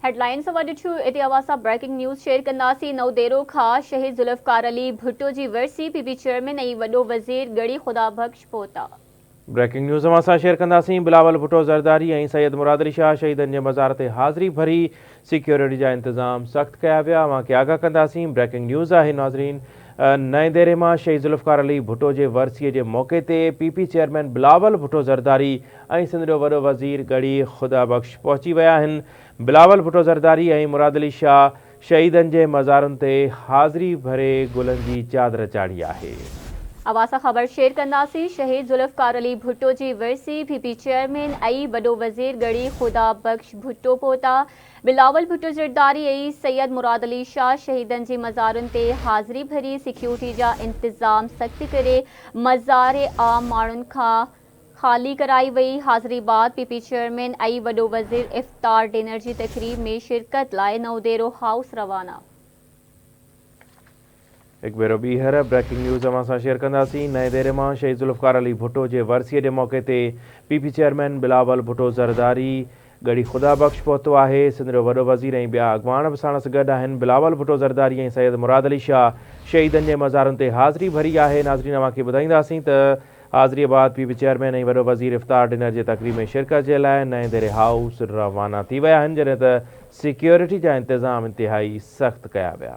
Headlines اوهان ڏٺيون اتي اوهان سان بريڪنگ نيوز شيئر ڪنداسين نئون ديرو کان شهيد ذوالفقار علي ڀٽو جي ورسي پي پي چيئرمين ۽ وڏو وزير ڳڙهي خدا بخش پهتا. بريڪنگ نيوز اوهان سان شيئر ڪنداسين بلاول ڀٽو زرداري ۽ سيد مراد علي شاهه شهيدن جي مزار تي حاضري ڀري سيڪيورٽي جا انتظام سخت ڪيا ويا اوهان کي آگاهه ڪنداسين بريڪنگ نيوز آهي ناظرين نئين ديري مان شهيد ذوالفقار علي ڀٽو جي ورسي جي موقعي تي P P chairman Bilawal Bhutto Zardari ۽ Sindh جو وڏو وزير ڳڙهي خدا بخش پهچي ويا آهن بلاول ڀٽو زرداري ۽ مراد علي شاهه شهيدن جي مزارن تي حاضري ڀري گلن جي چادر چاڙهي آهي. اوهان سان خبر شيئر ڪنداسين شهيد ذوالفقار علي ڀٽو جي ورسي پي پي چيئرمين ۽ وڏو وزير ڳڙهي خدا بخش ڀٽو پهتا بلاول ڀٽو زرداري ۽ سيد مراد علي شاهه شهيدن جي مزارن تي حاضري ڀري سيڪيورٽي جا انتظام سخت ڪري مزار عام ماڻهن کان خالي ڪرائي وئي، حاضري بعد پي پي چيئرمين ۽ وڏو وزير افطار ڊنر جي تقريب ۾ شرڪت لاء نئون ديرو هائوس روانا. هڪ ڀيرو ٻيهر بريڪنگ نيوز اوهان سان شيئر ڪنداسين، نئين ديري مان شهيد ذوالفقار علي ڀٽو جي ورسيء جي موقعي تي P P chairman Bilawal Bhutto Zardari Garhi Khuda Bakhsh پهتو آهي، سنڌ جو وڏو وزير ۽ ٻيا اڳواڻ به ساڻس گڏ آهن، بلاول ڀٽو زرداري ۽ سيد مراد علي شاهه شهيدن جي مزارن تي حاضري ڀري آهي، ناظرين اوهان کي ٻڌائينداسين ته حاضريء بعد پي پي چيئرمين ۽ وڏو وزير افطار ڊنر جي تقريب ۾ شرڪت جي لاء نئين ديري هائوس روانا ٿي ويا آهن، جڏهن ته سيڪيورٽي جا انتظام انتهائي سخت ڪيا ويا.